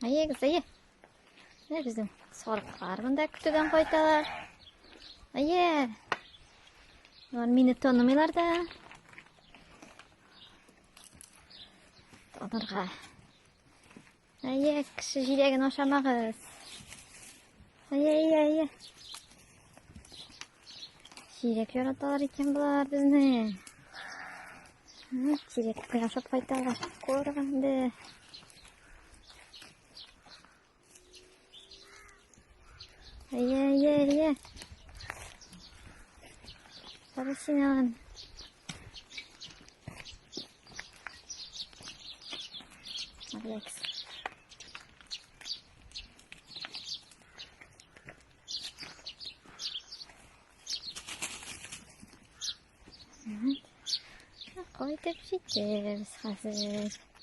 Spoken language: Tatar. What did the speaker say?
Әйегез, әйе. Менә безнең сарыклар монда көтүдән кайталар. Әйе. Алар мине танымыйлар да. Танырга. Әйе, кеше җиләген ашамагыз. Әйе, әйе, әйе. Җиләк яраталар икән болар безне. Җиләк ашап кайталар. Корган инде. Әйе, әйе, әйе. Кара син аны. Молодец. Кайтып җиттек хәзер.